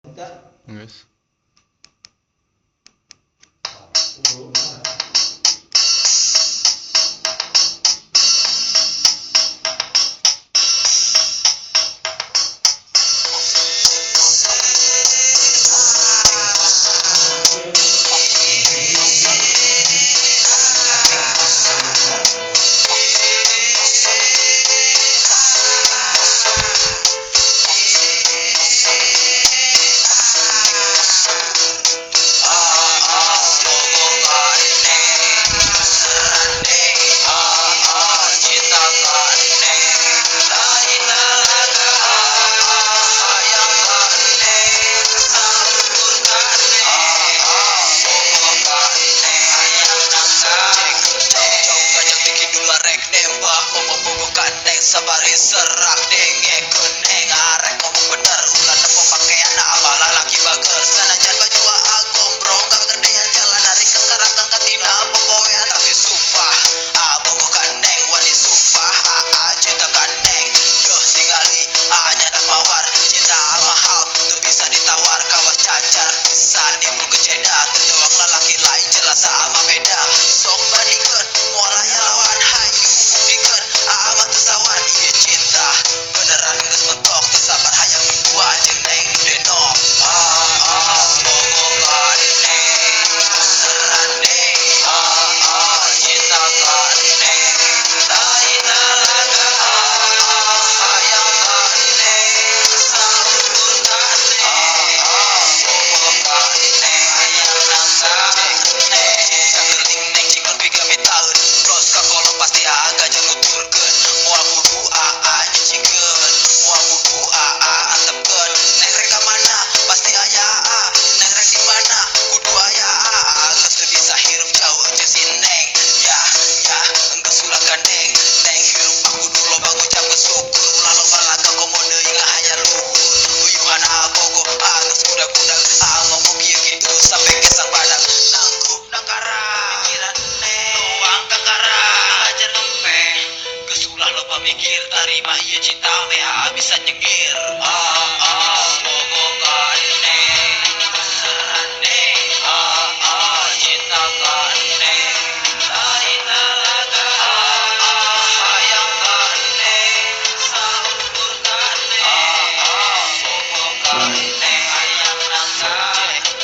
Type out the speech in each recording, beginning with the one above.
Geus. Sabari serak denge keneng arek ngomong bener ulah nepo pakaian apalah laki bager sanajan baju agombrong kagedean jalan dari kekarang katina popoean tapi sumpah abogo kaneng wani sumpah aa cinta kaneng yo tingali aa nyadak mawar cinta mahal teu bisa ditawar kawas cacar bisa nimbul keceda terjawang lalaki lain jelas sama beda sok bandingkeun moal aya lawan hayu buktikeun aa mah teu sawan ieu cinta beneran geus mentok teu sabar hayang dua jeung neng nu denok aa bogo ka neng beneran deh aa cinta ka neng lain lalaga aa hayang ka neng saukur ka neng bogo ka neng hayang nangka neng sakeling neng cingkon piga mitaeun bros ka kolong pasti aa gajah nuturkeun moal kudu aa nyicingkeun moal kudu aa antepkeun neng rek ka mana pasti aya aa neng rek di mana kudu aya aa geus teu bisa hirup jauh jeung si neng ya ya enggeus ulah gandeng neng hirup mah kudu loba ngucapkeun syukur ulah loba laga komo deui ngahayal luhur uyuhan aa bogo aa geus kudak-kudak aa ngomong kieu kitu sampe gesang badak nangkup nangkara pikiran neng doang kakara aja nempe geus ulah loba mikir tarima ieu cinta we aa bisa nyengir aa bogo ka neng beneran deh aa cinta ka neng lain lalaga aa hayang ka neng saukur ka neng bogo ka neng hayang nangka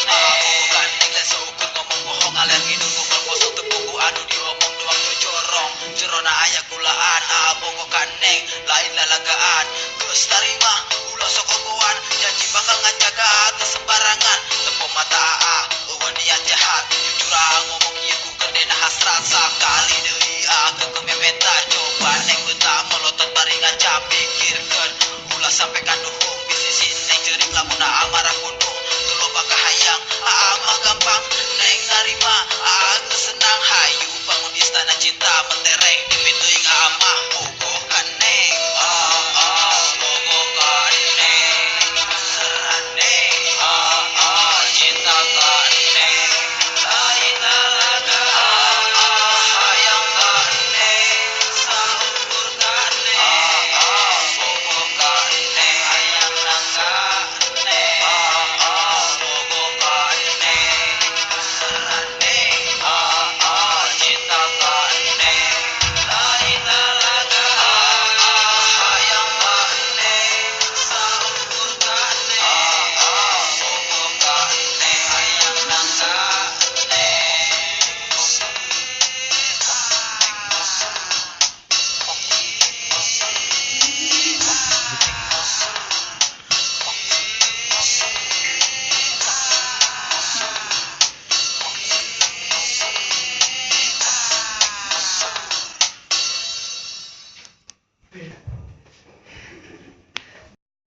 bogo ka neng teh saukur ngomong bohong aler ngidul ngobrol kosong teu pugu anu diomong doang jojorong jerona aya gulaan aa bogo ka neng lain lalagaan geus tarima ulah sok ogoan janji bakal ngajaga teu sembarangan tempo mata aa eueuh niat jahat jujur aa ngomong ieu ku gerdena hasrat sakali deui aa keukeuh memeta coba neng beutah melotot bari ngaca pikirkeun ulah sampe kaduhung bisi si neng ceurik lamun aa marah pundung teu loba kahayang aa mah gampang neng narima aa geus senang hayu bangun istana cinta mentereng demi teuing aa mah.